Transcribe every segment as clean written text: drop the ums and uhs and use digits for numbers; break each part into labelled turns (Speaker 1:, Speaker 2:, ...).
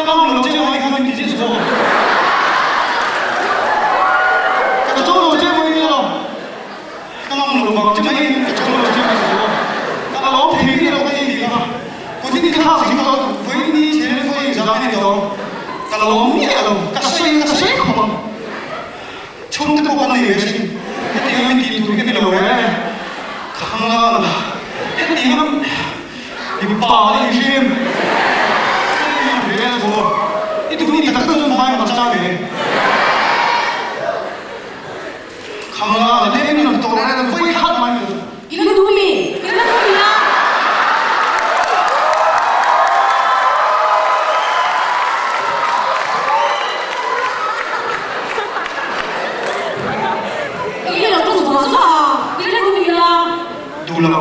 Speaker 1: Ka ngam lo che mai kha min ti chiah chu. Ka cho lo che mai lo. Ka ngam lo vang che mai in ka cho lo che mai chu. Ka lawm thei miah lo ka ni tih kha. Kutin ka thlak zing tawh vawi ni thil vawi zah a ni tawh. Ka lawm miah lo. Ka sawi ka sawi khawp ang. Chhungte pawh kan nei ve asin. Hetiang min tih tur hi ka ni lo e. Ka hang la. Hetiang mipa a ni hrim. Hetiang ve a zawh. I duh ni tak tak chuan vai mak cha ve. Ka hang la. Leng in rawn tawh reng a vawi khat mai.
Speaker 2: I la duh mi? I la duh mi a? I la duh zuah zuah a, i la duh mi a?
Speaker 1: Duh lo.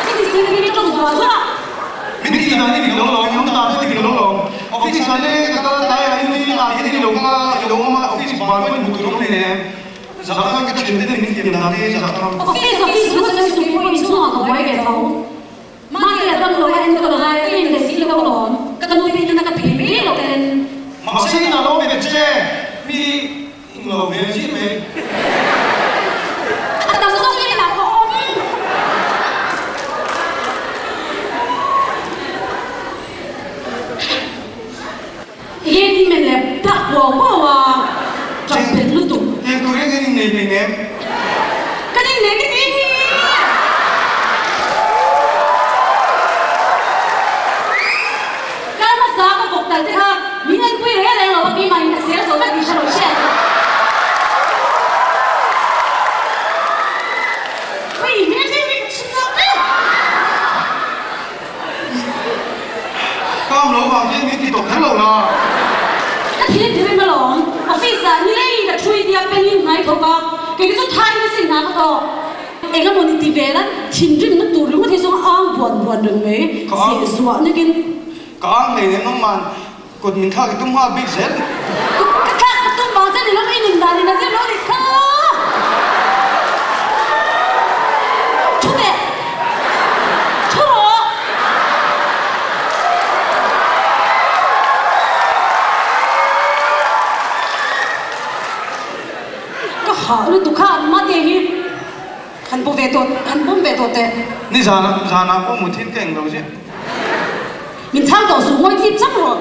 Speaker 2: I ti si i la duh zuah zuah.
Speaker 1: Min tih dan i dik lo lo, min awm dan i dik lo lo. Office ah le ka kal tlai ah in ah hian i lo kal a, i lo awm a, office ban pawh in hmu tur awm hle em. Zah khan ka thian te min fiam dan te zah khan.
Speaker 2: Office office ru chu chu pawh in chhungah ka buai ve tho. Mahni a dam lo a enkawl a ngai ka in leh si lo alawm. Ka nu te in a ka thei mai lo ten.
Speaker 1: Mahse in a lo ve che mi in lo ve chiah mai.
Speaker 2: A tam zawk in a ka awm. Enge ti men le tak huau huau a, ṭap phet lutuk.
Speaker 1: Tiang tur hian kan innei thei nem.
Speaker 2: Kan innei ka ti hi. Kal hmasa ka bawk tal te kha min enpui reng reng lo a keimah in ka sel zo vek tih hre lo hriat. Ui hmel deuh hi ka chhun chak vek.
Speaker 1: Ka awm lo vang hian min ti tawh kher lo la.
Speaker 2: Ka thil ti reng alawm. Office ah nilei ka thui tia pen in hnai thawk a, kei te chu thai in sin hna ka thawk. Eng emaw ni ti vel a, thinrim na tur ringawt hi zawng ang buan buan reng mai, zeh zuah nakin.
Speaker 1: Ka ang hlei nen nangman kut min thlak i tum nghal bik zel.
Speaker 2: Kut ka thlak ka tum vang che ni lo, i nun dan in a zir lo nih kha. Thu teh. Thu rawh. Ka hah lutuk kha mate hi han pawm ve tawh han pawm ve tawh teh.
Speaker 1: Ni zanah zanah pawh mut hin ka eng lo ziah.
Speaker 2: Min chhang tawh suh ngawi chip chap rawh.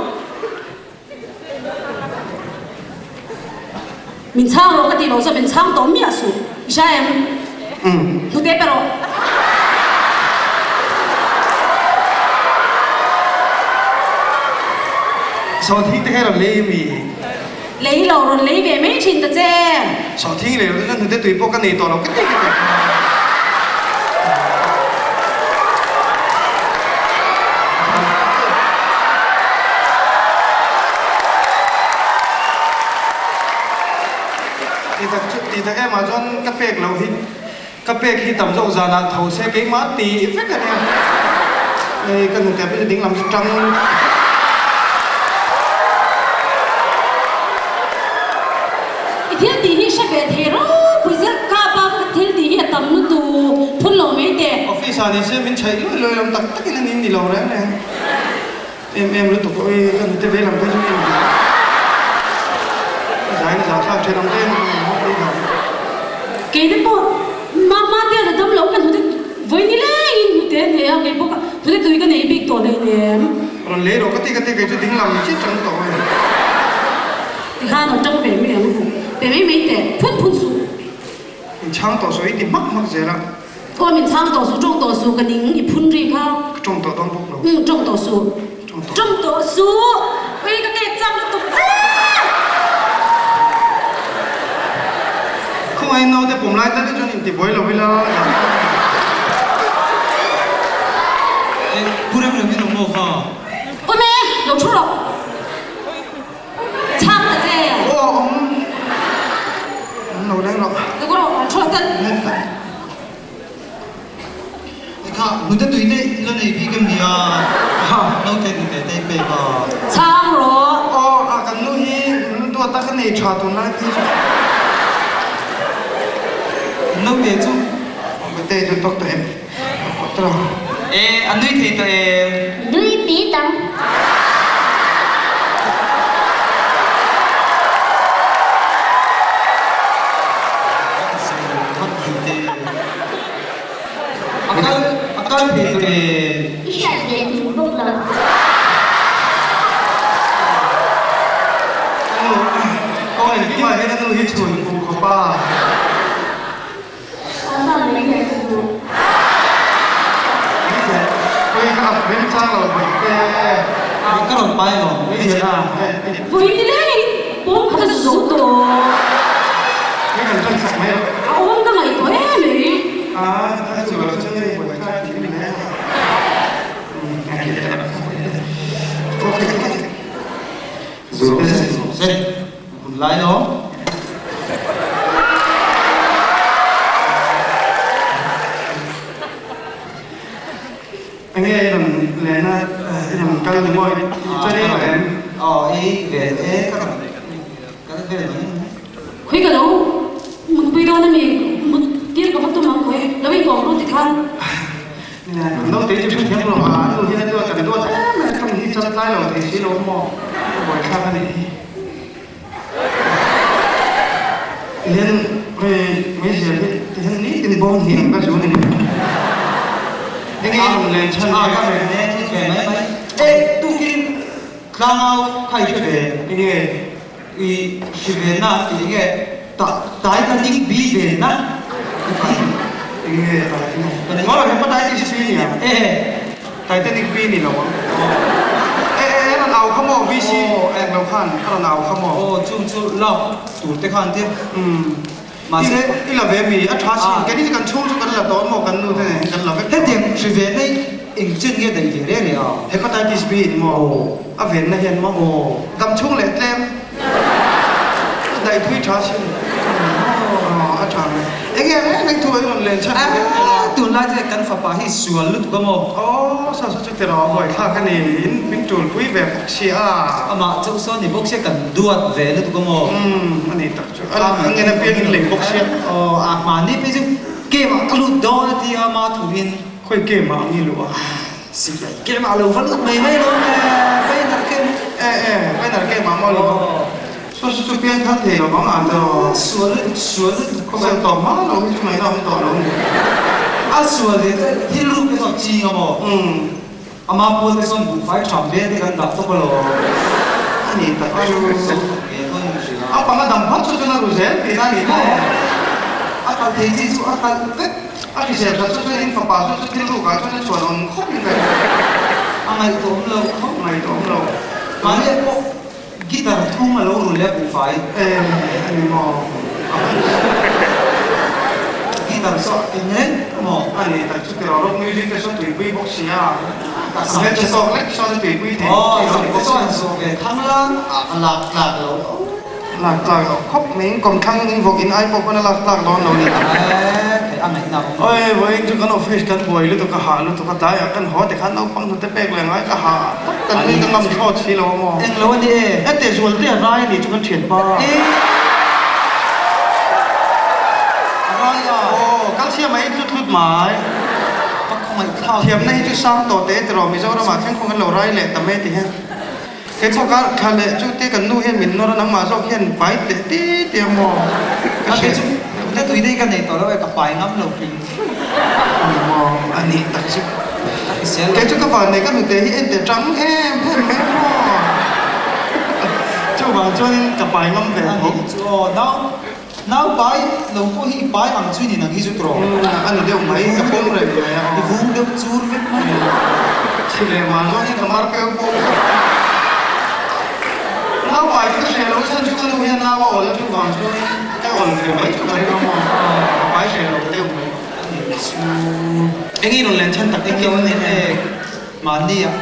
Speaker 2: Min chhang rawh ka tih loh chuan min chhang tawh miah suh. I hria em? Hnute pe rawh.
Speaker 1: Sawhthing te kha i rawn lei mi?
Speaker 2: Lei lo, rawn lei ve mai thin ta che.
Speaker 1: Sawhthing lei lo chuan hnute tui pawh ka nei tawh lo ka ti ka ti. Ti tak chu ti tak em ah chuan ka pek loh hi ka pek hi tam zawk zanah tho se keimah ti vek a nia. Hei ka hnute pawh chu ding lam chu tang.
Speaker 2: I thil tih hi hre ve thei ropui zel ka pa ka thil tih hi a tam lutuk phun lo mai teh.
Speaker 1: Office ah ni se min chhaih luai luai lo tak tak in a nin ni lo reng reng em em lutuk awi ka hnute ve lam phei chu em ka zai na zah thlak then ang te
Speaker 2: Kei te pawh mama te a dam lo ka hnute vawi ni leng in hnute a nei a kei pawh ka hnute tui ka nei bik tawh hleinem.
Speaker 1: Rawn lei rawh ka ti ka ti kei chu ding lam chiah tang tawh e.
Speaker 2: Tikhan a tang ve mai ang hu. Pe mai mai teh, phun phun suh.
Speaker 1: Min chhang tawh suh i ti hmak hmak zel a.
Speaker 2: Aw min chhang tawh suh, tawng tawh suh ka ning i phun ri kha.
Speaker 1: Ka tawng tawh dawn bawk lo.
Speaker 2: Umm tawng tawh suh.
Speaker 1: Tawng tawh.
Speaker 2: Tawng tawh suh. Ui ka kek chak lutuk che.
Speaker 1: Khawngaih naute pawm lai tal te chuan intibuai lo ila.
Speaker 3: Pu Remrem in awm maw kha?
Speaker 2: Awm e, lo thu rawh. Chhang ta che.
Speaker 1: Aw awm awm lo reng rawh.
Speaker 2: Ka kawr awm thu atan.
Speaker 3: Kha nute tui te ila nei bik em nia. Naute nute te i pek a.
Speaker 2: Chhang rawh.
Speaker 1: Aw a kan nu hi duat a ka nei tha tun lai phei chu.
Speaker 3: Naute chu.
Speaker 1: Nute chu tawk tawh em.
Speaker 3: E, a nui thei tawh em?
Speaker 4: Nui pi tang.
Speaker 1: hi chhun fuh khawp a.
Speaker 2: A tan mai hian ka duh.
Speaker 1: Hei pawhin ka ap rem chang lo vawi te.
Speaker 3: Ka rawn pai lo.
Speaker 1: Hei hian a.
Speaker 2: Vawi ni lengin pawm khat a zo tawh.
Speaker 1: Hei kan tan sak mai a.
Speaker 2: A awm ka ngaihtuah em mai.
Speaker 1: A a chu lo chu hei buai thlai thil ni mai a.
Speaker 3: Zo se zo se. Hun lai lo.
Speaker 1: Enge i rawn len a, i rawn kal ni maw? I chawlh ei tawh em?
Speaker 3: Aw, ei ve e, ka rawn kal vel mai.
Speaker 2: Khawi ka lo mutpui dawn a mi? Mut tir ka va tum ang khawi, lo inkawm ru tikhan.
Speaker 1: Naute chu hrethiam lo a, a nu hian a duat a duat em em, tawng hi chan tlai lo thei si lo maw? A buaithlak a nih hi. Tihian hei meizial hi tihian nitin bawm hniam ka zu ni mai. Enge i rawn len chhan
Speaker 3: A ka rawn len ve mai mai. E tukin tlangau kha i hre ve.
Speaker 1: Enge?
Speaker 3: I hre ve na tih enge Titanic bi ve na tih.
Speaker 1: Enge Titanic? Maw hepatitis B nia?
Speaker 3: E.
Speaker 1: Titanic B ni lo ang. E e a rawn au kha maw VC eng lo khan a rawn au kha maw.
Speaker 3: Aw chung chu lak tur te khan te.
Speaker 1: Umm.
Speaker 3: Mahse
Speaker 1: I la ve mi a tha sin keini chu kan chhung chu kan la tawh maw kan nu te nen kan la vek tawh.
Speaker 3: Hetiang hri ve nei eng chen nge daih ve reh reh a.
Speaker 1: Hepatitis B in maw a venna hian maw dam chhung leh tlem daih thui tha sin. Aw a tha mai. Enge reng reng thu a rawn len chhan ve
Speaker 3: a. Tunlai chu kan fapa hi sual lutuk a maw?
Speaker 1: Aw sa sa chu tiraw a buaithlak a ni. In min tul pui ve bawk si a.
Speaker 3: Amah chauh sawn ni bawk sia kan duat ve lutuk a maw?
Speaker 1: Umm a ni tak chu. A ngen apiang in lei bawk sia.
Speaker 3: Aw a hmani phei chu game ah ka lut dawn a ti a ma thu in.
Speaker 1: Khawi game ah ang i luh a?
Speaker 3: Sipai game ah lo va lut mai mai lo nge Banner game.
Speaker 1: E e Banner game ah maw lo va. Saw saw chu pian thar thei lo vang a tawh.
Speaker 3: Sual lutuk sual lutuk.
Speaker 1: Khawvel tawh hma lo hi chu ngaihna awm tawh lo ni.
Speaker 3: A sual ve chu thil ruk te chuan ching a maw?
Speaker 1: Umm.
Speaker 3: Ama pawl te chuan buhfai tham vel te kan dah tawp a lo.
Speaker 1: A ni tak chu.
Speaker 3: A
Speaker 1: A panga dam phawt chu chuan a ru zel tihna a ni maw?
Speaker 3: A kal thei chi chu a kal vek.
Speaker 1: A hrisel that chu chuan in fapa chu chu thil rukah chuan a chuan awm khawp in ka hria.
Speaker 3: A ngaihtuah awm lo khawp.
Speaker 1: Ngaihtuah awm lo.
Speaker 3: Mahni pawh Guitar thum a lo rul leh buhfai.
Speaker 1: E a ni maw?
Speaker 3: Guitar chu a eng reng maw?
Speaker 1: A ni tak chu tiraw rock music te sawn tuipui bawk si a, a hmelchhe tawk lek sawn a tuipui thei
Speaker 3: Aw zak te chuan zawh ve thang la a lak tlak lo.
Speaker 1: Lak tlak loh khawp mai in kawmthlang in vawk in ai pawh pawn a lak tlak dawn lo ni.
Speaker 3: Theih a ngaihna awm lo.
Speaker 1: Oi vawiin chu kan office kan buai lutuk a hah lutuk a tlaiah kan haw tikhan naupang hnute pek leh ngai ka hah tak kan nui ka ngam thlawt si lo a maw.
Speaker 3: Eng lo a ni e.
Speaker 1: Hete Zualte a rai a ni chu kan thian pa.
Speaker 3: E. A rai a.
Speaker 1: Aw kalsiam a in tlut tlut mai.
Speaker 3: Ka khawngaih thlak.
Speaker 1: Thiamna hi chu sang tawh teh tiraw Mizoramah thleng khawng an lo rai leh ta mai ti hian. Kei pawh kar tha leh chu te kan nu hian min nawr a, nangmah zawk hian pai teh ti ti a maw? Ka hria.
Speaker 3: Chu ka tui daih ka nei tawh lo e, ka pai ngam lo hrim.
Speaker 1: Ani maw? A nih tak chu. Kei chu ka van nei ka nute hi en teh tang em em mai maw? Chuvang chuanin ka pai ngam ve
Speaker 3: tho. A nih chu aw, nau nau pai lo pawh hi i pai ang chu i ni nang hi chu tawh.
Speaker 1: A ni deuh mai, ka pawm reng mai a aw.
Speaker 3: I vung deuh chur vek mai.
Speaker 1: Chhi leh mah zawngin ka mar keu pawh. Nau pai chu ka hre lo chhan chu ka nu hian nau a awl a chuvang chuan ka awl ve mai chu ka ring a maw. Ka pai hre lo deuh mai.
Speaker 3: A nih chu.
Speaker 1: Eng i rawn len chhan tak
Speaker 3: eng eng mahni ah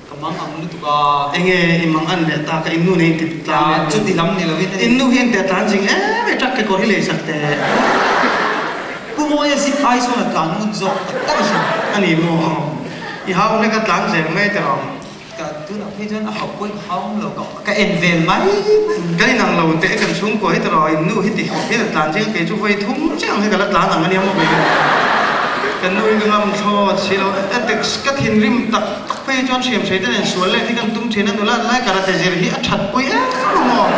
Speaker 3: Ka mang ang lutuk a.
Speaker 1: Enge i mang an leh ta ka innu nei inti tlan leh.
Speaker 3: Chuti lam ni lovin.
Speaker 1: Innu hi inti a tlan zing em em truck kekawr hi lei sak teh.
Speaker 3: Pu Mawia zip ai sawn a tlan ngun zawk tak tak a sin.
Speaker 1: A ni maw? I hau hlek a tlan zel mai teh ang.
Speaker 3: Ka tunah phei chuan a hauh pawhin ka hau awm lo ka ka en vel mai mai.
Speaker 1: Kan inang lo teh kan chhungkua hi tiraw innu hi ti hawp hian a tlan zing a kei chu vawi thum chiah ang hi ka la tlan ang a nia maw kei. Kan nu hi ka ngam thlawt si lo. Ka thinrim tak tak phei chuan hriam hrei te nen sual leh hi kan tum thin a, nula an lai karate zir hi a that pui em a maw?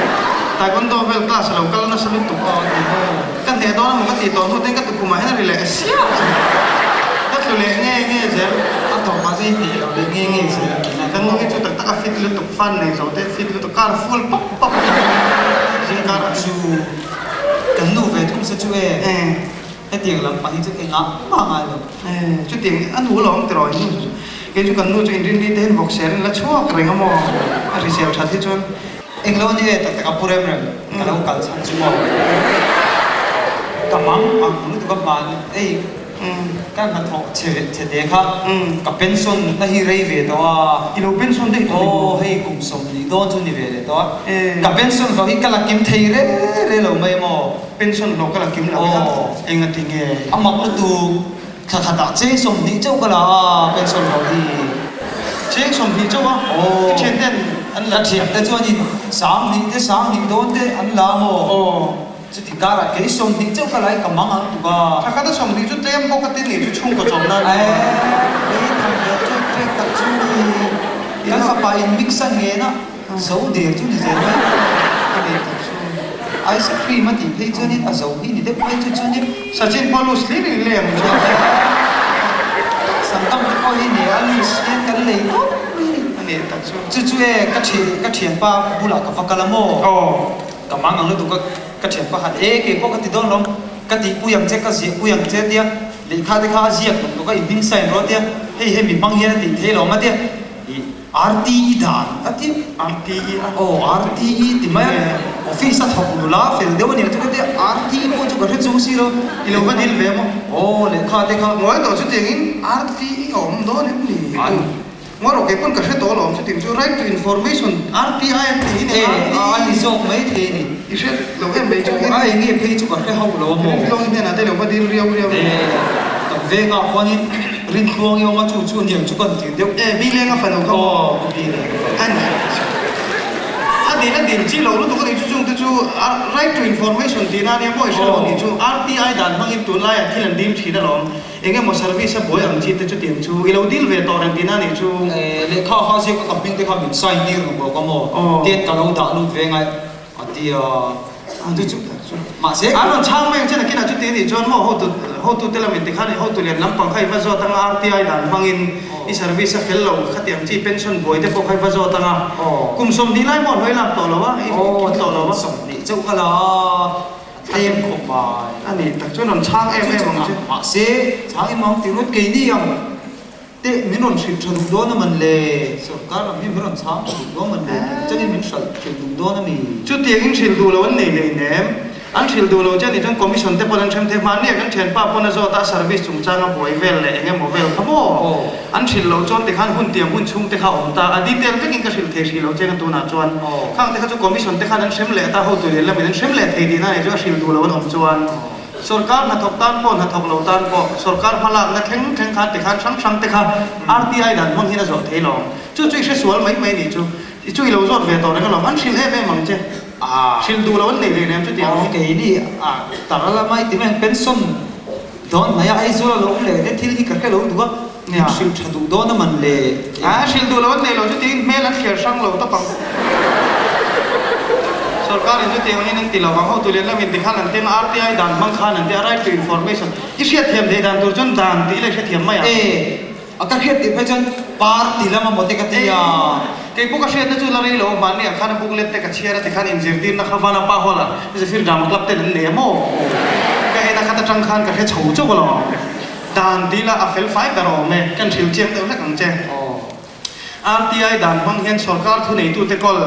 Speaker 1: Taekwondo vel class a lo kal nasa lutuk aw ti ho. Ka hneh dawn a maw ka tih tawh hnu ten ka tukhumah hian a ri leh siah a, ka tlu leh nge nge zel.
Speaker 3: A tawpah chuan i hneh loh leh nge nge zel a.
Speaker 1: Kan nu hi chu tak tak a fit lutuk, fan nei zo te fit lutuk, car full pawp pawp. Zingkar ah
Speaker 3: Chu kan nu ve thung se chu e. Hetiang lam pah hi chu engah mah ngai lo.
Speaker 1: Chutiang a nu lawm tiraw in nu chu. Kei chu kan nu chu inrinni te hian vawkser in la chhuak reng a maw? A hrisel that hi chuan.
Speaker 3: Englo ni e tak tak a pu rem rem ka lo kal chhan chu maw? Ka mang ang lutuk a hman ei ka hnathawh chhe chhe te kha ka pension na hi rei ve tawh a.
Speaker 1: I lo pension daih tawh ni maw?
Speaker 3: Aw hei kum 20 dawn chu ni ve leh tawh a. Ka pension hlawh hi ka la kim thei re re lo mai maw?
Speaker 1: Pension hlawh ka la kim lo kha eng a ti nge?
Speaker 3: A mak lutuk Thla khatah cheng 20 chauh ka la a, pension hlawh hi.
Speaker 1: Cheng 20 chauh a? Ka thian ten an la.
Speaker 3: Ka thian te chuanin 20 te 20 dawn te an la maw?
Speaker 1: Aw.
Speaker 3: Chuti karah kei 20 chauh ka la i ka mang ang tuk a.
Speaker 1: Thla khata 20 chu tlem bawk a ti nih chu chhungkaw chawm nan.
Speaker 3: Eeh, kei tham ve ṭek ṭek tak chu ni. Kan fapa in mix a ngen a. Zo der chu ni zel mai.
Speaker 1: Ka nei tak chu.
Speaker 3: Ice cream a tih phei chuanin a zo hi ni deuh mai chu chuanin.
Speaker 1: Sachin pawh loose hlir in lei ang chu.
Speaker 3: Sangkam te pawh hi nia a loose hian kan lei tawp mai ni.
Speaker 1: A nei tak chu.
Speaker 3: Chu chu e ka thian ka thianpa bulah ka va kal a maw?
Speaker 1: Aw.
Speaker 3: Ka mang ang lutuk a ka thianpa khan e kei pawh ka ti dawn lawm ka tihpui ang che ka ziahpui ang che tia lehkha te kha a ziak hlawm tuk a in hming sign rawh tia hei hemi hmang hian a tih thei lawm a tia ih RTE dan a ti.
Speaker 1: RTE
Speaker 3: a? Aw, RTE ti mai a. Office a thawk nula fel deuh a nia chu ka ti a, RTE pawh chu ka hre chung si lo.
Speaker 1: I lo va dil ve maw?
Speaker 3: Aw, lehkha te kha.
Speaker 1: Ngawi tawh chutiangin RTE a awm dawn em ni?
Speaker 3: An.
Speaker 1: Ngawi rawh, kei pawn ka hre tawh alawm chutiang chu Right to Information, RTI an ti hi ni,
Speaker 3: RTE. A ni zawk mai thei a ni.
Speaker 1: I hre lo em mai chu.
Speaker 3: A eng nge phei chu ka hre hauh lo a maw?
Speaker 1: Rintluangi hnenah te lo va dil riau riau.
Speaker 3: Kan vengah khuanin Rintluangi awm a chu chu aniang chu kan tir deuh.
Speaker 1: E Bileng a fanu kha maw?
Speaker 3: Aw Bileng a fanu.
Speaker 1: A ni. A dil a dil chi lo lutuk a nih chu chung te chu Right to Information tihna ania maw i hre lo a nih chu RTI dan hmangin tunlaiah thil an dil thin alawm. Eng emaw service a buai ang chi te chutiang chu i lo dil ve tawh reng tihna nih chu.
Speaker 3: Lehkha kha ziak ka hming te kha min sign tir ruk bawk a maw? Tian ka lo dah lut ve ngai. A ti a, chu chu mahse
Speaker 1: An rawn chhang mai ang che nakinah chuti anih chuan maw hotu hotute lamin tikhan i hotu lian lampang kha i va zawt anga RTI dan hmangin i service a fel lo khatiang chi pension buai te pawh kha i va zawt anga kum 20 lai maw hnuai lak tawh lo a i tawh lo a.
Speaker 3: 20 chauh ka la a, tlem khawp mai.
Speaker 1: A nih tak chuan rawn chhang em em ang che.
Speaker 3: Mahse chhang em ang ti rawt keini ang. Teh min rawn hrilh tha duh dawn a man le? Sorkar lam hi min rawn chhang tha duh dawn man le? Changin min hralh hrilh duh dawn a mi?
Speaker 1: Chutiangin hrilh duh lo an nei leh nem. An hrilh duh lo che ni chuan Commission te pawn an hrem thei. Hmanni ah kan thianpa pawn a zawt a, service chungchang a buai vel leh eng emaw vel kha maw? An hrilh loh chuan tikhan hun tiang hun chhung te kha a awm ta. A detail vekin ka hrilh thei hrih lo che ka tunah chuan. Khang te kha chu Commission te khan an hrem leh ta, hotu lian lamin an hrem leh thei tihna ni chu a hrilh duh lo an awm chuan. Sorkar hnathawk tan pawh hnathawk lo tan pawh sorkar hmalakna thleng thleng khan tikhan hrang hrang te kha RTI dan hmang hian a zawh thei lo. Chu chu i hre sual mai mai nih chu. I chu i lo zawt ve tawh reng alawm. An hrilh em em ang che. Hrilh duh lo an nei hlei nem chutiang
Speaker 3: hi. Keini a tar lama i ti mai ang pension dawn hnaia Aizawl a lo awm leh te thil hi ka hre lo duh a, min hrilh tha duh dawn a man le.
Speaker 1: Hrilh duh lo an nei lo chutiangin hmel an hrial hrang lo tawp ang. Sorkar in chutiang angin an ti lo vang, hotu lian lamin tikhan an teng a, RTI dan hmang khan an ti a, right to information i hriatthiam theih dan tur chuan dan tih ila i hrethiam mai ang.
Speaker 3: E, a ka hriat tih phei chuan party lama maw te ka ti a.
Speaker 1: Kei pawh ka hriatna chu la rei lo, mahni ah khan a booklet te ka chhiar a tikhan inzirtirna kha Vanapa Hall ah Zephyr Drama Club ten an nei a maw? Ka en a khat atang khan ka hre chho chauh alawm. Dan tih ila a fel fai ber awm e, kan hrilh chiang deuh hlek ang che. RTI dan hmang hian sorkar thuneitute kawl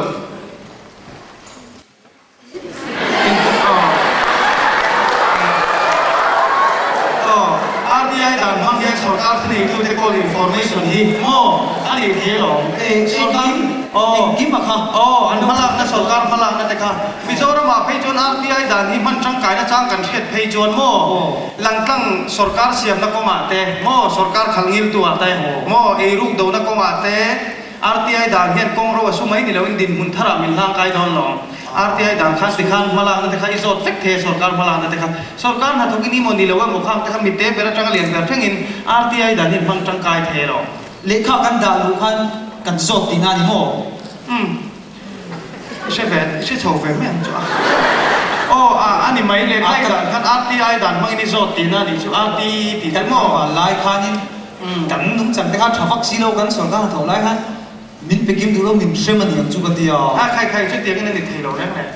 Speaker 1: RTI dan hmang hian sorkar thuneitute kawl information hi maw a nei thei alawm. Sorkar
Speaker 3: Engkim a kha.
Speaker 1: Aw, an hmalakna sorkar hmalakna te kha. Mizoramah phei chuan RTI dan hi hman tangkaina chang kan hriat phei chuan maw langtlang sorkar siamna kawngah te maw sorkar khalh ngiltu ah te maw eiruk dona kawngah te RTI dan hian kawng ro a su mai ni loin dinhmun tharah min hlangkai dawn lo. RTI dan khan tikhan hmalakna te kha i zawt vek thei a sorkar hmalakna te kha. Sorkar hnathawk in i maw ni lo emaw khang te kha mite ber atanga lian ber thlengin RTI dan hian hmang tangkai thei lo.
Speaker 3: Lehkha kan dah luh khan kan zawt tihna a ni maw?
Speaker 1: Umm. I hre ve, i hre chho ve mai ang chu a. Aw, a, a ni mai leh kai dan khan RTI dan hmangin i zawt tihna a nih chu, RTE tih
Speaker 3: chu maw? Kan lai khanin kan nungchang te kha tha vak si lo, kan sorkar hnathawh lai khan min pe kim duh lo, min hrem a ni ang chu ka ti a.
Speaker 1: A, khai khai, chutiangin a ni thei lo reng reng.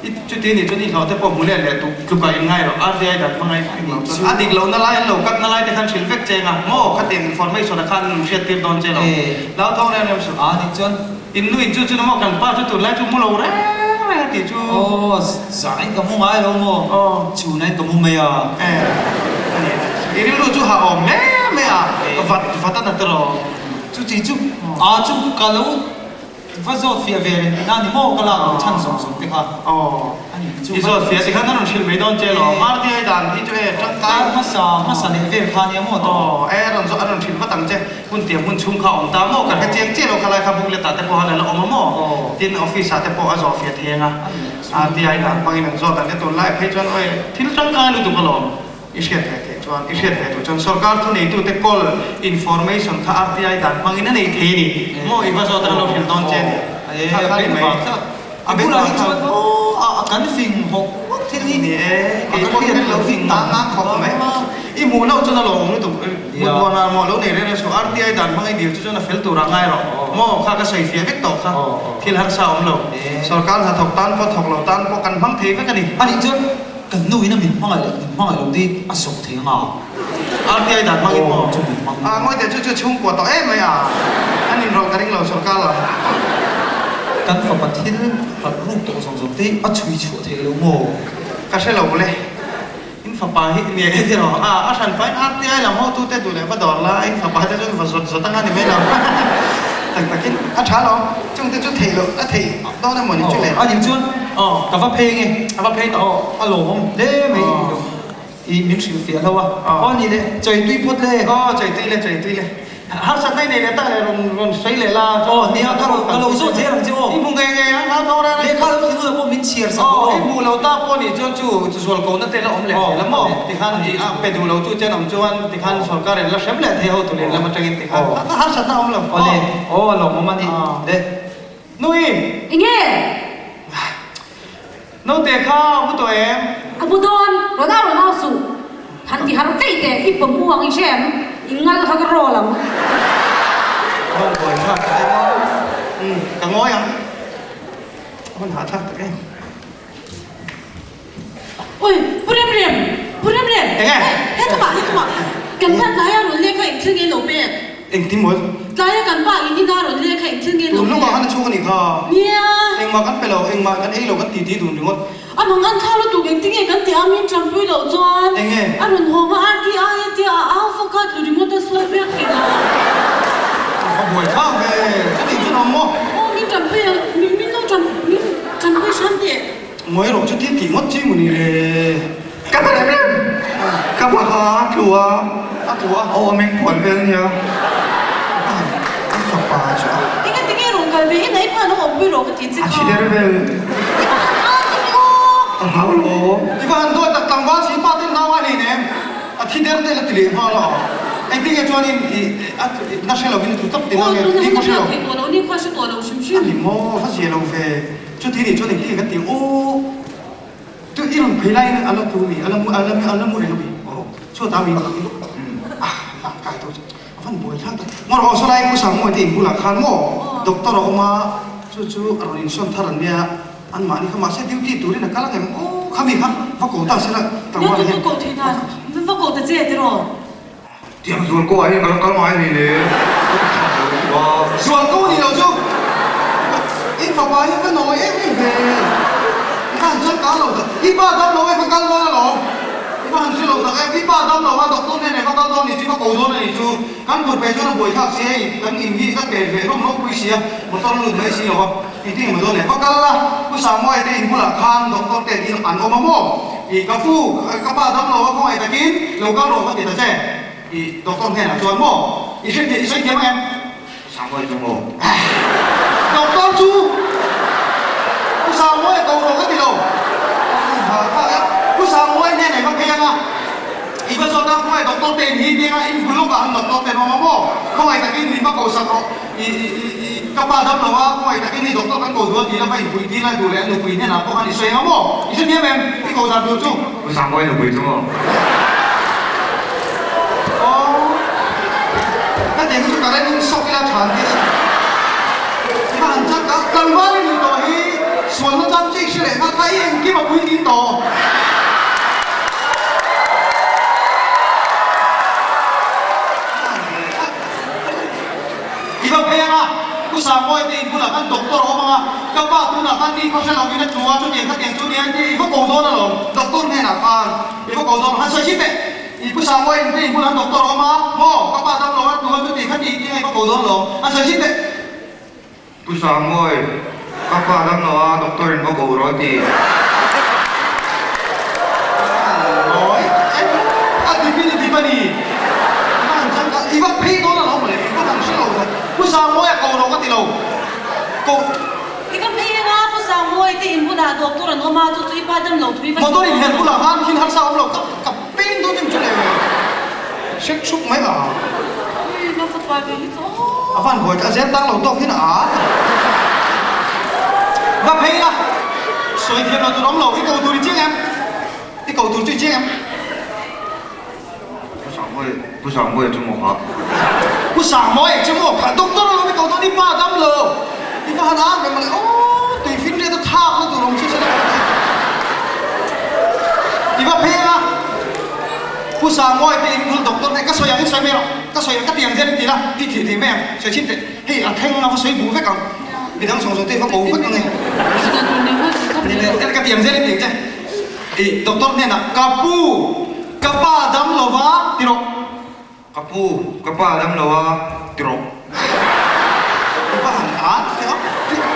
Speaker 1: I chuti nih chuan i hlawh te pawh hmu let leh tuk tlukah in ngai rawh. RTI dan hmangaih i hmuh chuan a dik lohna lai an lo cut na lai te khan hrilh vek che anga maw khatiang information a khan an hriat tir dawn che lo. Hlauthawng rem rem suh.
Speaker 3: A nih chuan
Speaker 1: in nu in chu chu na maw kan pa chu tunlai chu mu lo reng reng a tih chu.
Speaker 3: Aw zain ka mu ngai lo maw? Chhunah in ka mu mai a.
Speaker 1: E a nih i rilru chu hah awm hle mai a vat vat a na tawh.
Speaker 3: Chuti chu a chu ka lo Va zawt fiah ve reng tihna ni maw ka lak loh chhan zawng zawng te kha.
Speaker 1: Aw, i zawt fiah tikhan a rawn hrilh mai dawn che lawm. RTI dan hi chu e tangkai.
Speaker 3: Kar hmasa hmasa leh vel kha nia maw tawh.
Speaker 1: Aw, e rawn zawt a rawn hrilh vat ang che. Hun tiang hun chhung kha a awm ta maw? Kan hre chiang chiah lo kha lai kha booklet ah te pawh han a la awm a maw? Tin, office ah te pawh a zawh fiah thei ang a. RTI dan hmangin an zawt ang che tunlai phei chuan awi thil tangkai lutuk alawm. I hriat ve theih chuan, i hriat ve duh chuan sorkar thuneitute call information kha RTI dan hmangin a nei thei a ni. Maw i va zawt a lo hrilh dawn che a ni. Kha kha ni mai.
Speaker 3: A bulah hi chuan aw a kan fing hawk hawk thil hi.
Speaker 1: Ni e, kei pawh hian lo fing ta ngang khawp mai. I hmuh loh chuan a lawmawm lutuk. Mut muanah maw lo nei reng reng suh. RTI dan hmang i dil chu chuan a fel tur ah ngai rawh. Maw kha ka sawi fiah vek tawh kha. Thil harsa a awm lo. Sorkar hnathawk tan pawh thawk lo tan pawh kan hmang thei vek a ni.
Speaker 3: A nih chuan Kan nu in a min hmangaih leh min hmangaih lo te a zawk thei anga.
Speaker 1: RTI dan hmangin maw?
Speaker 3: Aw, chu min hmang.
Speaker 1: A ngawi teh chu chu chhungkua tawh em mai a. An inrawlh ka ring lo sorkar lam.
Speaker 3: Kan fapa thil hralh ruk tawh zawng zawng te a chhui chhuah thei lo maw?
Speaker 1: Ka hre lo le. In fapa hi nia e tiraw? A, a hran pahin RTI lam hotute duh leh va dawr la, in fapa te chuan va zawt zawt anga ni mai lo. Tak takin a tha lo. Chungte chu theih loh a theih dawn emaw ni chu le.
Speaker 3: A nih chuan ka va phei nge?
Speaker 1: A va phei tawh.
Speaker 3: A lawmawm hle mai i min hrilh fiah hlo a. Aw ni le, chei tui phawt le.
Speaker 1: Aw chei tui le, chei tui le. Harsatna i nei leh tak leh rawn rawn sawi leh la.
Speaker 3: Aw nia, ka rawn ka lo zawt zel ang che aw.
Speaker 1: I hmu ngei ngei ang, hlau tho reng reng.
Speaker 3: Lehkha lo ti hnuah pawh min chhiar sak
Speaker 1: aw. I hmuh lo ta pawh nih chuan chu zual kohna te la awm leh thei la maw? Tikhan i a pe duh lo tu te an awm chuan tikhan sorkar in la hrem leh thei ho tulin lam atangin tikhan harsatna a awm lo.
Speaker 3: Aw le, aw a lawmawm a ni le.
Speaker 1: Nui!
Speaker 2: Enge?
Speaker 1: Naute kha a mu tawh em?
Speaker 2: A mu dawn, rawn au rawn au suh. Han ti har feih teh, i pawm u ang i hre em? I ngal kha ka rawl ang.
Speaker 1: Rawn buai thlak tak em aw. Umm, ka ngawi ang. A rawn hahthlak tak em.
Speaker 2: Ui, Pu Remrem! Pu Remrem!
Speaker 1: Enge?
Speaker 2: He tlama, he tlama. Kan pa tlaia rawn leh kha eng thil nge lo pek?
Speaker 1: Engtin maw?
Speaker 2: Tlaia kan pa in ina rawn leh kha eng thil nge lo pek?
Speaker 1: Tun lawkah khan a chhung a nih kha.
Speaker 2: Nia.
Speaker 1: Engmah kan pe lo, engmah kan ei lo, kan titi dun ringawt.
Speaker 2: A mang an thlau lutuk engtin nge kan tih a min tanpui loh chuan.
Speaker 1: Enge?
Speaker 2: A rawn haw hma RTI a tia a au fak a, tlu ringawt a sawi piak thei lo.
Speaker 1: A buai thlak ve, chutih chuan awm maw?
Speaker 2: Aw min tanpui ang, min lo tan, min tanpui hram teh.
Speaker 1: Ngawi rawh chuti tih ngawt chi mawni le.
Speaker 4: Ka ta rem rem, ka pa kha a tlu a,
Speaker 1: a tlu a,
Speaker 4: aw a meng phuan vel nia, a fapa chu a.
Speaker 2: Tinge tinge rawn kal ve in a i pa lo awmpui rawh ka ti che
Speaker 4: kha. A thi der vel.
Speaker 2: I va han au tak e aw.
Speaker 4: Ka hlau lo.
Speaker 1: I va han duat tak tlangval si pa ten nau a nei nem, a thi der vel a ti leh nghal a, engtinge chuanin i a na hre lovin a tlu tawp tina nge, ni khaw hre lo.
Speaker 2: Aw tuna hun a biak theih tawh lo, ni khaw hre tawh lo hrim hrim.
Speaker 1: A ni maw, va zia lo ve. Chuti nih chuan engtin nge kan ti aw tu i rawn phei laiin a la tu mi a la mu a la a la mu reng a mi aw chhuat ah mi ah lang kai tawh chu a van buai thlak tak ngawr aw saw lai pu Samuel te in bulah khan maw doctor a awm a chu chu a rawn insawn thar an nia an mahni kha mahse duty turin a kal ang em aw kha mi kha va ko ta sela
Speaker 2: tlangval hian va ko thei dan va ko ta che tiraw.
Speaker 4: Tiang zual ko ah hian ka lo kal ngai a ni le.
Speaker 1: Zual ko ni lo chu in fapa hi ka nawi em em ve. I va han chuan kal lo tak. I pa dam lo e ka kal dawn alawm. I va han hre lo tak em. I pa dam lo a doctor nen e ka kal dawn ni chu ka ko dawn a ni chu. Kan kut pe chuan a buai thlak si hei kan in hi ka pen ve rawm ropui si a motor a lut mai si lo a. Engtin emaw dawn le va kal la Pu Samuai te in bulah khan doctor te in an awm a maw? I ka pu ka pa dam lo a khawngaih takin lo kal rawh ka ti ta che i doctor hnenah chuan maw i hre i sawi thiam ang em?
Speaker 4: Pu Samuai chu maw?
Speaker 1: Doctor chu Pu Samuai ko rawh ka ti lo Pu Samuai hnenah i va phei ang a i va zawt a khawngaih doctor te in hi tianga in bul lawkah han doctor te an awm a maw khawngaih takin min va ko sak rawh I i ka pa dam lo a, khawngaih takin i doctor kan ko duh a ti la, va inpui tir lai duh leh a nupui hnenah pawh khan i sawi ang maw? I hrethiam em? I ko dan tur chu.
Speaker 4: Pu Sangbawi nupui chu maw?
Speaker 1: Aw, ka tih chu ka reng sawk ila than tih a sawi. I va han chak a, tlangval i nih tawh hi sualna chang che i hre leh nghat. kha i engkim a puitling tawh. I va phei anga, Pu Sangmawi te in bulah khan doctor a awm anga, ka pa tunah khan ni khaw hre lovin a tlu a, chutiang khatiang chu nia i va ko dawn alawm, doctor hnenah khan i va ko dawn, han sawi chip eh, i Pu Sangmawi te in bulah doctor a awm a, maw ka pa dam lo a tlu a chuti khati tinga i va ko dawn alawm, han sawi chip eh.
Speaker 4: Pu Sangmawi, ka pa dam lo a, doctor in va ko rawh a ti.
Speaker 1: Sangmawi, a dip in i dip a ni. I va phei dawn alawm le, i va han hre lo ve. Pu Sangmawi a ko lo ka ti lo. Ko.
Speaker 2: I va phei anga, Pu Sangmawi te in bulah doctor an awm a, chu chu i pa dam lo thu i va
Speaker 1: Motor in her bulah khan thil harsa awm lo, ka ka peng dawn em chu le. Hrek hruk mai a.
Speaker 2: Ui, ka fapa ve hi chu aw.
Speaker 1: A van buai a zel tang lo tawk hin a. Va phei la, sawi thiam lo tur awm lo, i ko tur i chiang em? I ko tur chu i chiang em?
Speaker 4: Pu Sangmawi, Pu Sangmawi chu maw kha?
Speaker 1: Pu Sangmawi chu maw kha? Doctor alawm i ko dawn i pa dam lo. I va han ang reng mawle aw, tui finriat a thak na tur awm chu se la ka ti. I va phei anga. Pu Sangmawi te in bul doctor nen ka sawi ang in sawi mai rawh, ka sawi ang ka ti ang zel in ti la, ti thih thei mai ang, sawi chhin teh, hei a thleng a va sawi buh vek ang, midang zawng zawng te va ko vek ang e. Ka ti ang zel in ti ang che, i doctor hnenah ka pu, ka pa dam lo va ti rawh.
Speaker 4: Ka pu, ka pa dam lo a ti rawh.
Speaker 1: I va han an ti a,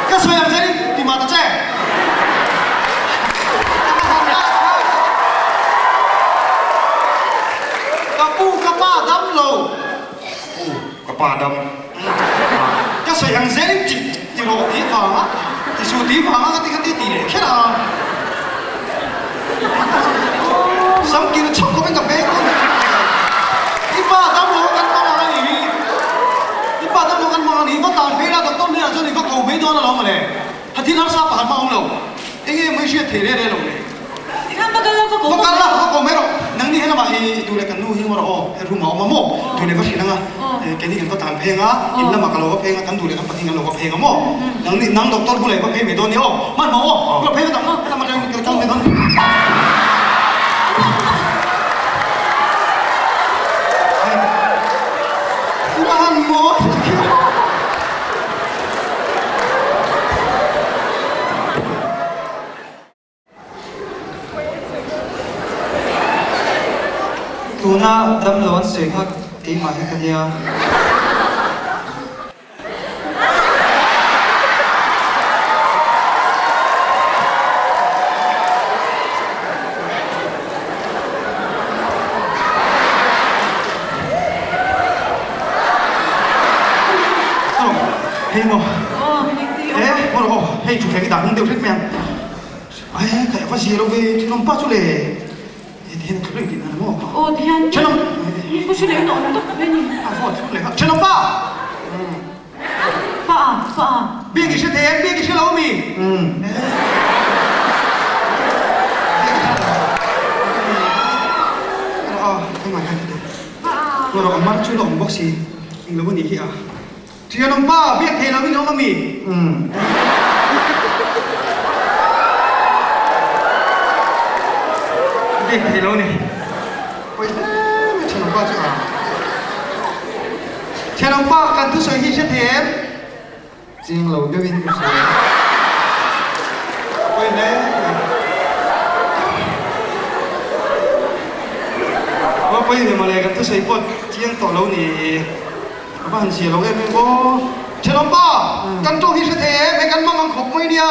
Speaker 1: ka sawi ang zel in ti mah ta che. Ka va han an Ka pu, ka pa dam lo.
Speaker 4: Ka pu, ka pa dam.
Speaker 1: Ka sawi ang zel in ti ti rawh tih vanga, ti su tih vanga ka ti kha ti ti leh kher a. Sam kir chhak khawp in ka beng dawn ta I pa dam lo kan hmang ang a nih hi. I pa dam lo kan hmang ang a nih hi. Va tan phei la doctor hnenah chuan i va ko mai dawn alawm mawle. Ha thil harsa pakhat hmang awm lo. Enge maw i hriat thei reh reh lo le.
Speaker 2: Tikhan va kal la va ko
Speaker 1: Va kal la va ko mai rawh. Nangni he lamah i duh leh kan nu hi ngaw rawh aw. He room ah awm a maw? Duh leh va hrilh anga keini kan va tan phei anga in lamah ka lo va phei anga kan duh leh kan pahnih kan lo va phei anga maw? Nangni nang doctor bulah i va phei mai dawn nia aw. Hmanhmawh aw. Ka lo phei vat ang. Helam atangin ka kal mai dawn. Hmanhmawh.
Speaker 3: Tuna damlo an sawi kha keimah hi ka nia.
Speaker 1: Hei maw? Eh, maw rawh aw, hei thutthleng hi dah hnung deuh hlek mai ang. Ai ka va zia lo ve, thenawm pa chu le heti hian a tlu reng tih na maw?
Speaker 2: Aw ti hian
Speaker 1: Thenawm
Speaker 2: mi pu hre leh in a awm tak mai a ni.
Speaker 1: A phone thluk leh kha thenawm pa!
Speaker 2: Pa a, pa a.
Speaker 1: Biak i hre thei em? Biak i hre lo mi?
Speaker 4: Umm.
Speaker 1: Aw engmah hian heti.
Speaker 2: Pa a.
Speaker 1: Ngaw rawh a mar chu la awm bawk si, englo a nih hi a. Thianawm pa, biak thei lo in awm a mi?
Speaker 4: Umm.
Speaker 1: Biak thei lo ni. Pawi hle mai thianawm pa chu a. Thianawm pa, kan thusawi hi hre thei em?
Speaker 4: Ching lo deuh in ka hria.
Speaker 1: Pawi hle mai. Aw pawi ve mawle, kan thusawi pawh chiang tawh lo ni. A va han zia lo em em aw. Thenawm pa, kan tawng hi hre thei em? Hei kan mang ang khawp mai nia.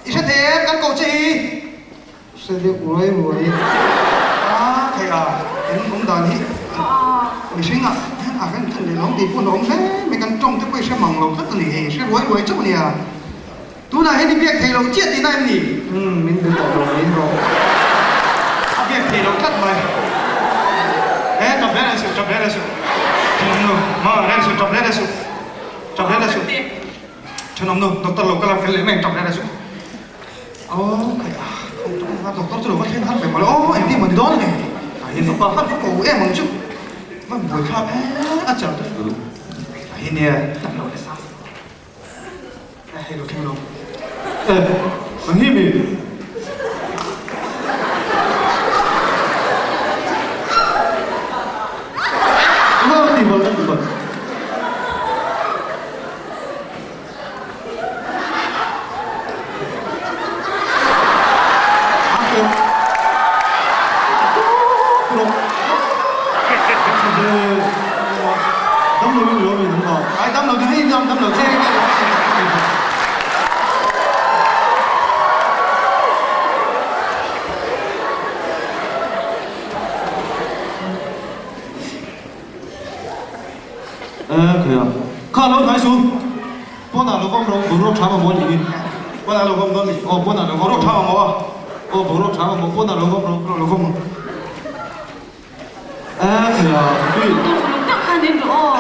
Speaker 1: I hre thei em kan ko che hi?
Speaker 4: Hre deuh ruai ruai.
Speaker 1: A thei a, kan awm dan hi mihring ah hian a rem than leh lo tih pawh a awm hle mai. Kan tawng te pawh i hre mang lo tlat a ni hei, hre ruai ruai chauh a nia. Tunah hian i biak thei lo chiah tihna em ni?
Speaker 4: Umm, min be tawh lo mai rawh.
Speaker 1: A biak thei lo tlat mai. He, tap hle leh suh, tap hle leh suh. Thenawmnu, ma hle leh suh, tap hle leh suh. Tap hle leh suh. Thenawmnu, doctor lo kal a fel leh mai ang, tap hle leh suh. Aw, khai a, doctor chu lo va thleng har ve mawle. Aw, engtin maw ni dawn le? A hi fapa khan va ko em ang chu. Va buaithlak em a char te. A hi nia, tap lo leh sa. Hei lo thleng lo. Nang hi mi? Eng nge tih palh ka tih palh? Kha lo hnai su. Pawnah lo vawm rawh, boruak tha mamawh anih hi. Pawnah lo vawm dawn mi? Aw, pawnah lo vawm. Boruak tha mamawh a? Aw, boruak tha mamawh, pawnah lo vawm rawh. Lo vawm ang. Ê, khaia, tui.
Speaker 2: Uluk tak khan en rawh aw.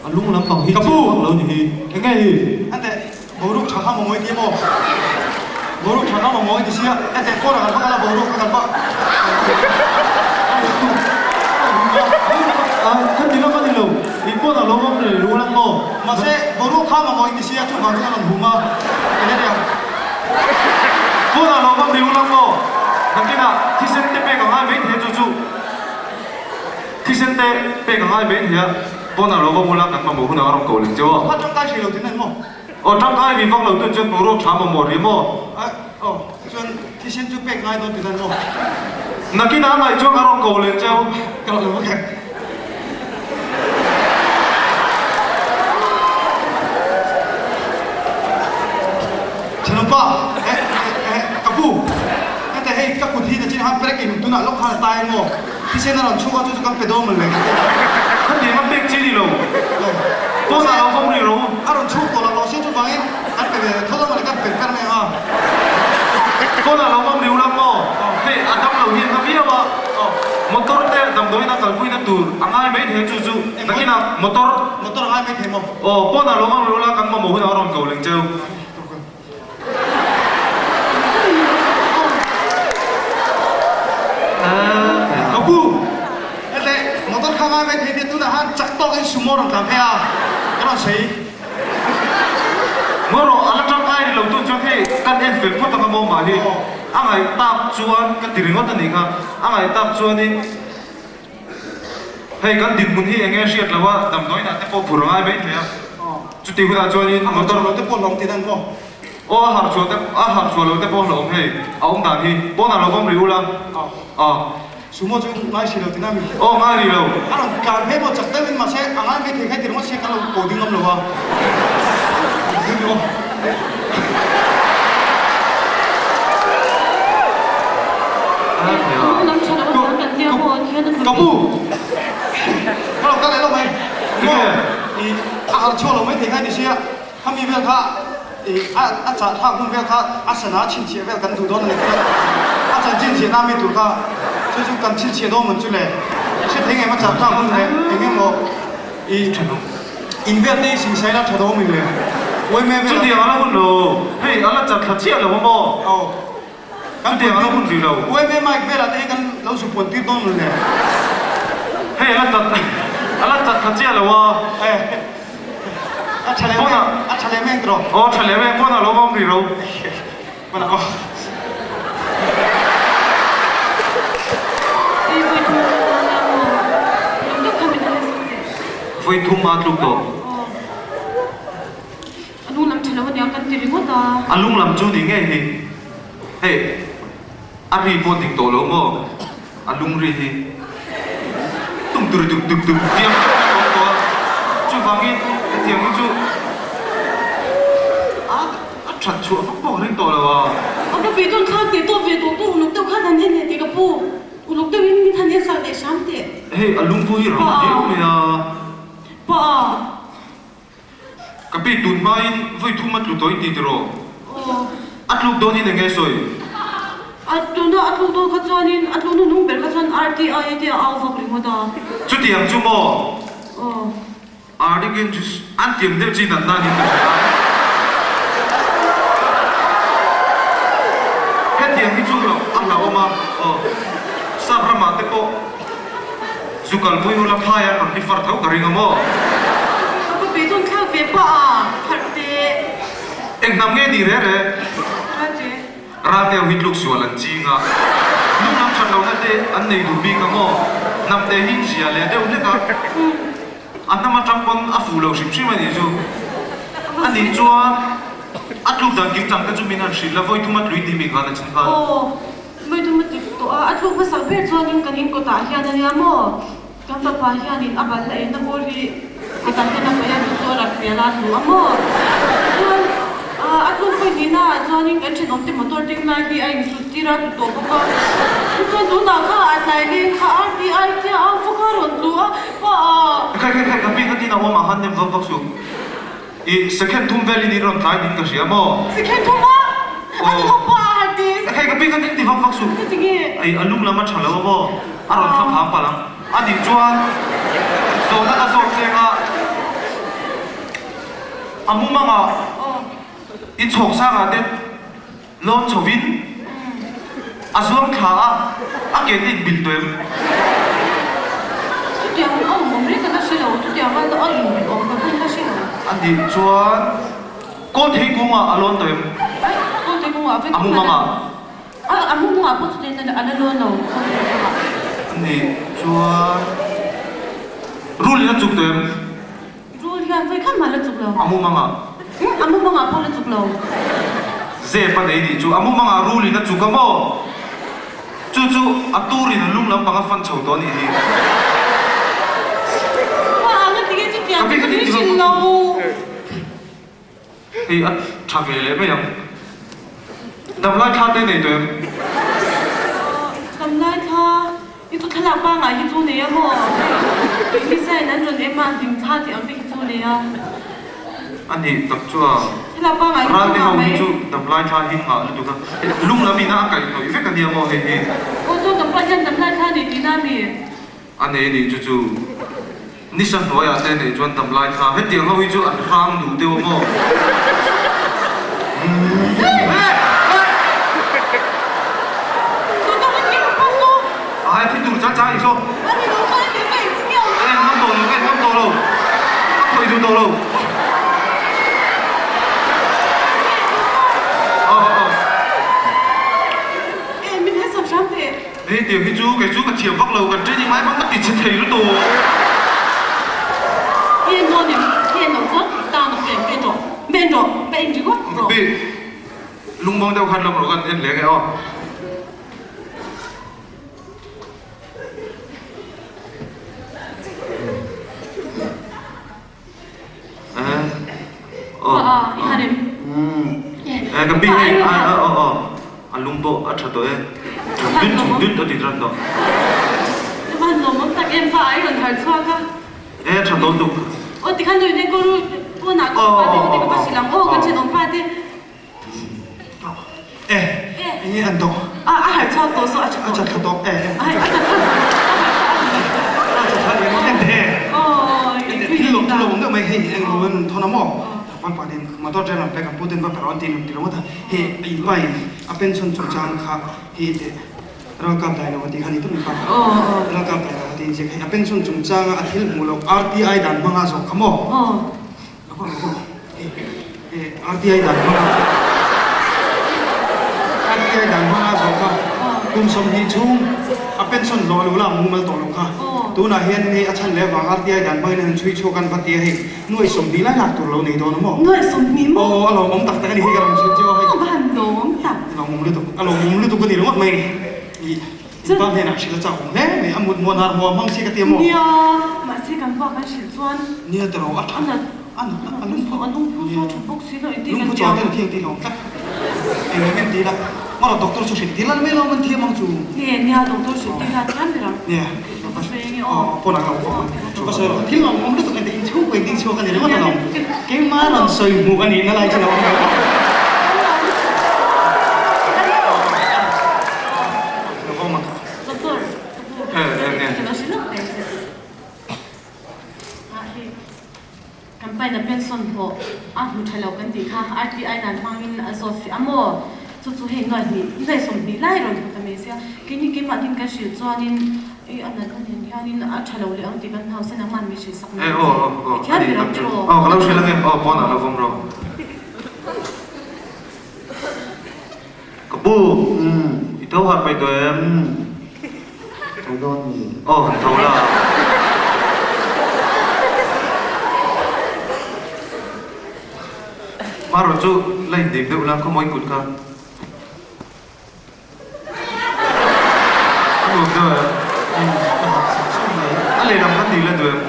Speaker 1: A lung lampang hi chiang vak lo ni hi. Eng nge hi? Ente, boruak tha kha mamawh i ti maw? Boruak tha kha mamawh i ti sia. Ente, pawnah kan va kal a, boruak kha kan va. Ka ti lawk a ni lo. Ih pawnah lo vawm rei rual ang maw? Mahse, boruak kha mamawh i ti sia, chuvang chuan a rawn hum a, eng nge niang? Pawnah lo vawm rei rual ang maw? Nakinah thisen te pek a ngai mai thei a, chu chu thisen te pek a ngai mai thei a, pawnah lo vawm ula kan mamawh hunah a rawn ko leh cheu a. A tangkai hrih lo thin a ni maw? Aw, tangkai ri vak lo tu chuan boruak tha mamawh ri maw? Aw, chuan thisen chu pek ngai dawn thin a ni maw? Nakinah a ngaih chuan a rawn ko leh cheu. Ka lo va kher. Thenawmpa, eh, eh, ka pu, hete hei ka kut hi nachin han prek in tunah lawk khan a tai maw? Thisen a rawn chhuk a chu chu kan pe dawn mawle. Khatiang a pek chi ni lo. Lo. Pawnah lo vawm rih ro. A rawn chhuk tawh lo sia chuvangin kan pe ve tho dawn mawle kan pe per mai ang a. Pawnah lo vawm rih ula maw? Hei a dam lo hi a hma viau a. Motor te damdawiin a kalpuina tur a ngai mai thei chu chu nakinah motor. Motor a ngai mai thei maw? Aw pawnah lo vawm rih ula kan mamawh hunah a rawn ko leng cheu. Ka pu, hete motor kha ngai mai thei nia tunah han chak tawk in sumo rawn tlan phei a, ka rawn sawi. Ngaw rawh, a la tangkai ni lo tu chuan hei kan en fel phawt ang a maw mah hi a ngaih tak chuan ka ti ringawt a nih kha, a ngaih tak chuanin hei kan dinhmun hi eng nge hriat lo a, damdawiinah te pawh phur a ngai mai thei a, chutih hunah chuanin motor lo te pawh hlawm tih dan maw? Aw a harh chhuah te a harh chhuah lo te pawh hlawm hei a awm dan hi pawnah lo vawm rih ula aw. Sumo chu ngai hrih lo tina mi? Aw ngai rih lo. A rawn tlan phei maw chak deuhin mahse a ngai mai thei khai ti ringawt sia ka lo ko ding ngam lo a. Ka pu ka lo kal leh lo mai. A harh chhuah lo mai thei khai ti sia. Khami vel kha i a a chah thlak hun vel kha a sana chhinchhiah vel kan duh dawn a ni kha a chanchin chhiahna mi tur kha chu chu kan chhinchhiah dawn mun chu le hre thei ngei ma chah thlak hun leh eng emaw i in vel te i singsail a tha dawn min le uaime vel Chutiang a la hun lo, hei a la chat thla chiah lo a maw? Aw kan Chutiang a la hun rih lo. Uaime mic velah te hi kan lo zu puan tir dawn mun le. Hei a la chat a la chat thla chiah lo a. A tha leh mai, a tha leh mai ang tiraw? Aw tha leh mai ang, pawnah lo va awm rih ro. Pawnah aw. Vawi thum a tluk tawh.
Speaker 2: A lung lam tha lo aniang kan ti ringawt a.
Speaker 1: A lung lam chu ni ngei hi. Hei a ri pawh dik tawh lo maw? A lung ri hi tum tur duk duk duk tiang deuh hian a awm tawh a, chuvangin hetiang hi chu a a that chhuah vak pawh ka ring tawh lo a.
Speaker 2: A va ve dawn thlak teh tawp ve tawh tawh uluk deuh khan han en leh teh ka pu, uluk deuhin min han en sak leh hram teh.
Speaker 1: Hei a lungphu hi rang viau mai a.
Speaker 2: Pa.
Speaker 1: Ka pi tun hmain vawi thum a tlu tawh i ti tiraw?
Speaker 2: Aw.
Speaker 1: A tluk dawnin eng nge sawi?
Speaker 2: A tuna a tluk dawn kha chuanin a tluk hnuhnung ber kha chuan RTI a tia a au vak ringawt a.
Speaker 1: Chutiang chu maw?
Speaker 2: Aw.
Speaker 1: Artikin chu an tiam deuh chi natna niin ka hria a. Hetiang hi chu a hlauhawm a, aw. Sap ramah te pawh. Zu kalpui ula phai an rawn tifar tho ka ring a maw?
Speaker 2: Ka va beidawn thlak ve pah a, pharh teh.
Speaker 1: Eng hnam nge ni re re?
Speaker 5: Ralteu hi tluk sual an ching a, lung lam that lohna te an nei duh bik ang aw, hnamte hi zia leh deuh hlek a, a hnam atang pawn a fuh lo hrim hrim a nih chu. A nih chuan a tluk dan kim chang te chu min han hrilh la, vawi thum a tluin tih mi khan a chin khan.
Speaker 6: Aw, vawi thum a ti tawh a, a tluk hmasak ber chuanin kan inkawtah hian a nia maw? Kan fapa hianin a bal la enna bur hi ka tan hian a paih a, chu chu a rak hmel a hmu a maw? Chuan a tluk vawi hnihna ah chuanin kan thenawmte motor ding lai hi a insut tir a, tlu tawh bawk a. Chuan tunah kha a tlai leng kha RTI tia a fawk a rawn tlu a, pa a.
Speaker 5: Khai khai khai, ka pi kha tin a awm ah khan nem vak vak suh. I second thum velin i rawn tlai ding ka hria maw?
Speaker 6: Second thum a? A ni lo pa a han ti.
Speaker 5: Hei ka pi kha tin ti vak vak suh.
Speaker 6: Ka ti nge?
Speaker 5: Ei a lung lam a tha lo a maw? A rawn thla phang palh ang. A nih chuan zawhna ka zawk cheng a, a mumangah in chhawk sangah te lawn chhovin a zuang thla a, a ke te in bil tawh em?
Speaker 6: Chutiang a awm awm reng ka la hre lo, chutiang a a in bil awm ka pawn la hre lo.
Speaker 5: A nih chuan kawl thei kungah a lawn tawh em?
Speaker 6: Aih, kawl thei kungah vek
Speaker 5: A mumangah.
Speaker 6: A a mumangah pawh chutiang a la lawn lo, kawl thei kungah.
Speaker 5: A nih chuan rul in a chuk tawh em?
Speaker 6: Rul hian vawi khat mah la chuk lo.
Speaker 5: A mumangah.
Speaker 6: Umm, a mumangah pawh la chuk lo.
Speaker 5: Zep a nei nih chu, a mumangah rul in a chuk a maw? Chu chu a tur in a lung lampang a fan chho tawh a nih hi.
Speaker 6: Pa ang a ti nge chutiang chu ka nui hrilh lo.
Speaker 5: Hei a tha ve leh mai ang. Damlai thla te nei tawh em?
Speaker 6: Damlai thla hi chu thlalak pangai hi chu nei a maw? Hei design an rawn em a, hlim thla tih ang te hi chu nei a.
Speaker 5: A nih tak chuan
Speaker 6: Thlalak pangai hi chu
Speaker 5: Ralte
Speaker 6: ngah
Speaker 5: ho hi
Speaker 6: mai.
Speaker 5: chu damlai thla hi ngah lutuk a, lung lam ina a kaih hnawih vek a nia maw hei hi?
Speaker 6: Aw chuan kan pa hian damlai thla nei tihna a mi?
Speaker 5: A nei nih chu chu nisa hnuaiah te neih chuan tam lai kha hetiang ho hi chu an hrang duh deuh a maw? Ai thi tur cha cha i saw. Ka en ngam tawh lo, ka en ngam tawh lo. Ka khawih duh tawh lo. Aw aw aw. Hei tiang hi chu kei chu ka thiam vak lo, kan training lai pawn ka ti chhe thei lutuk. Pi, lungmuang deuh khan lam rawh kan en leh nge aw. Ka pi hei a lung pawh a tha tawh e dut dut a ti ran tawh. E tha tawh tuk.
Speaker 1: E enge an tawh?
Speaker 6: A harh chhuak tawh saw a tha tawh.
Speaker 1: A tha tawh e. A tha tha en teh e. Thil lawm thil lawm deuh mai hei eng lo en thawn a maw? Thakpan pa nen motor driver pek an pu ten va per awn tin ti ringawt a. Hei a in pa in a pension chungchang kha hei teh ralkap dai lo a tih kha ni tawp mi pa. Ralkap dai lo a tih inziak hei a pension chungchanga a thil hmuh loh RTI dan hmanga zawh kha maw? RTI dan hmanga RTI dan hmanga zawh kha kum 20 chhung a pension hlawh lo la mumal tawh lo kha tunah hian hei a chhan leh avang RTI dan hmangin an chhui chhuak an va ti a hei nuai 20 lai lak tur lo nei dawn a maw?
Speaker 6: Nuai 20 maw?
Speaker 1: Aw a lawmawm tak tak a ni hei ka rawn chhui chiau a hei.
Speaker 6: A va han lawmawm tak.
Speaker 1: Lawmawm lutuk a lawmawm lutuk a ni ringawt mai ni. Inpa hnenah hrilh a chak awm hle mai, a mut muan har hmuam hmang si ka ti a maw?
Speaker 6: Nia, mahse kan pa kan hrilh chuan.
Speaker 1: Nia tiraw, a tha a a lungphu
Speaker 6: a lungphu saw tha bawk si lo engtin
Speaker 1: kan ti ang? Lungphu chaw ten a thiang tih lo tlat, eng eng en ti ila, mawra doctor chu hrilh tir la mai lo man thiam ang chu.
Speaker 6: Nia nia doctor hrilh tir la thiam ber ang.
Speaker 1: Nia,
Speaker 6: ka sawi enge aw.
Speaker 1: Aw pawn ang lo ka sawi lo, thil awm awm lutuk engtin inchhungkaw in ding chhuak a ni ringawt alawm, keimah rawn sawi hmuh a nihna lai chu lo awm lo.
Speaker 6: Campaign a pension hlawh a hmu tha lo kan tih kha RTI dan hmangin a zawt fiah a maw? Chu chu hei nuai hnih, nuai 20 lai rawn hmu ta mai sia. Keini keimahnin kan hrilh chuanin i a natna nen hianin a tha lo leh ang tih kan hau sen ang man mi hrilh sak mai ang che. I thiam ber ang tiraw?
Speaker 5: Aw ka lo hrilh ange, aw pawnah lo vawm rawh. Ka Pu, i tho harh mai tawh em?
Speaker 4: Tho dawn mi?
Speaker 5: Aw, han tho la. Marawh chu la indim deuh la, khawmawi kut kha. A nuam deuh em?
Speaker 3: Ka hak suk suk mai.
Speaker 5: A lehlam kha ti la duh em?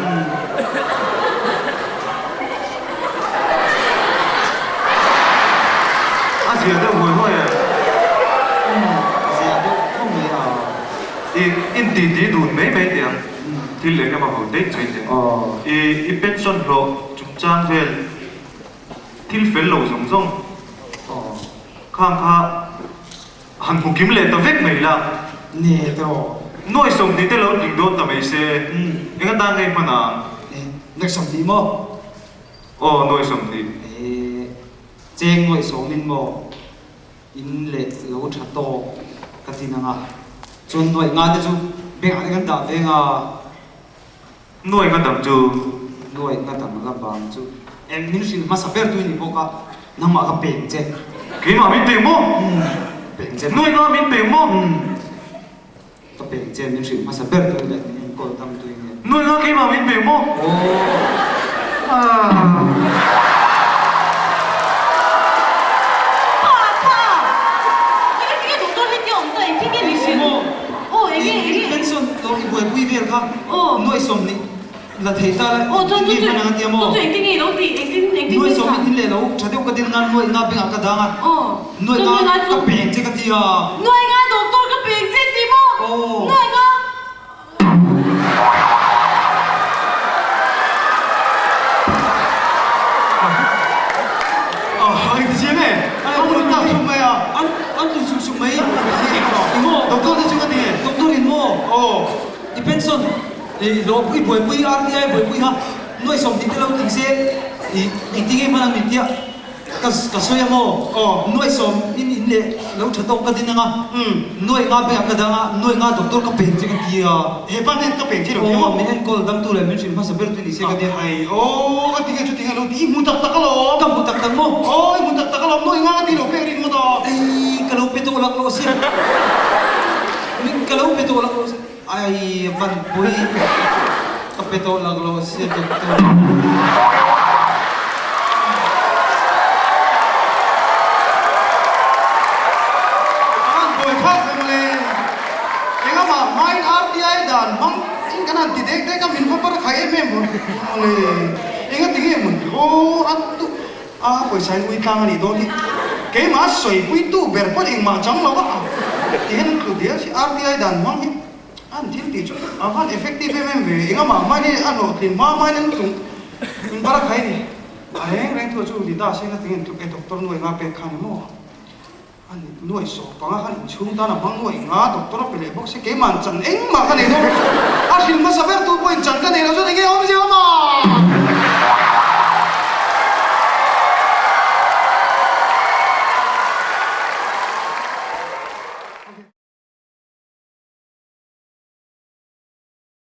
Speaker 5: A zia deuh huai huai em?
Speaker 3: Zia deuh khawp mai a.
Speaker 5: I inti ti dun mai mai teh ang. Thil eng emaw ho daih chai teh. I i pension hlawh chungchang vel thil fel lo zawng zawng. Khang kha han hmu kim leh ta vek mai la.
Speaker 3: Ni tawh.
Speaker 5: Nuai 20 te lo tling dawn ta mai se. Eng atan ngei hman ang?
Speaker 3: Nuai 20 maw?
Speaker 5: Aw, nuai 20.
Speaker 3: Cheng nuai sawmin maw? In leh lo tha tawk ka ti nang a. Chuan nuai nga te chu bank ah te kan dah veng a.
Speaker 5: Nuai nga dang chu.
Speaker 3: Nuai nga dang la bang chu eng min hrilh hmasa ber tu i ni bawk a, nangmah ka peng che.
Speaker 5: Keimah min peng maw?
Speaker 3: Umm, peng che.
Speaker 5: Nuai nga min peng maw?
Speaker 3: Umm, ka peng che min hrilh hmasa ber tu leh min enkawl dam tu i ni.
Speaker 5: Nuai nga keimah min peng maw?
Speaker 3: Aw.
Speaker 6: Pa, pa! Enge tinge doctor hi tia awm ta engtin nge min hrilh? Aw, enge, enge.
Speaker 3: Pension lo i buaipui vel kha. Nuai 20 la thei ta la engtin nge hman ang a tia maw? Nuai 20 in leh lo tha deuh ka din nga nuai nga bengah ka dang a nuai nga ka peng che ka ti a.
Speaker 6: Nuai nga doctor ka peng che ti maw? Nuai nga.
Speaker 3: An tlu suk suk mai. Doctor te chu ka ti. Doctor in maw? I pension i lo i buaipui RTI buaipui kha nuai 20 te lo tih se i engtin nge hman ang min tia ka ka sawi a maw nuai sawm in in leh lo tha tawk ka din anga nuai nga bengah ka dang a nuai nga doctor ka peng che ka ti a
Speaker 1: he pa nen ka peng che lo ti
Speaker 3: maw min enkawl dam tu leh min hrilh hmasa ber tu ni se ka ti a
Speaker 1: ai aw ka ti nge chuti nge lo ti i hmu tak tak alawm
Speaker 3: ka hmu tak tak maw
Speaker 1: aw i hmu tak tak alawm nuai nga ka ti lo pek ring ngawt a
Speaker 3: ei ka lo pe tawh lak lo sia Min ka lo pe tawh lak lo se. Ai van pui ka pe tawh lak lo sia doctor.
Speaker 1: An buai thlak ve mawle. Engah hmain RTI dan hmang in kan han ti dek dek a min va bar khai em em mawle. Enga ti nge mun aw a tu A pawisa in ui tlang a nih dawn hi. Keimah sawi puitu ber pawn engmah chang lo a, ti hian an tlu dial si. RTI dan hmang hi an thil tih chu a van effective em em ve. Engah hmain hi a hlawhtlin hma hmain an tlung in bar a khai ni. A reng reng thu chu ni ta se na tingin tluk e doctor nuai nga pek kha ni maw. A ni nuai 15 khan inchhung tan a hmang nuai nga doctor a pe leh bawk se keimah an chan engmah ka nei dawn. A hrilh hmasa ber tu pawhin chan ka nei lo chuan enge awmzia awm a?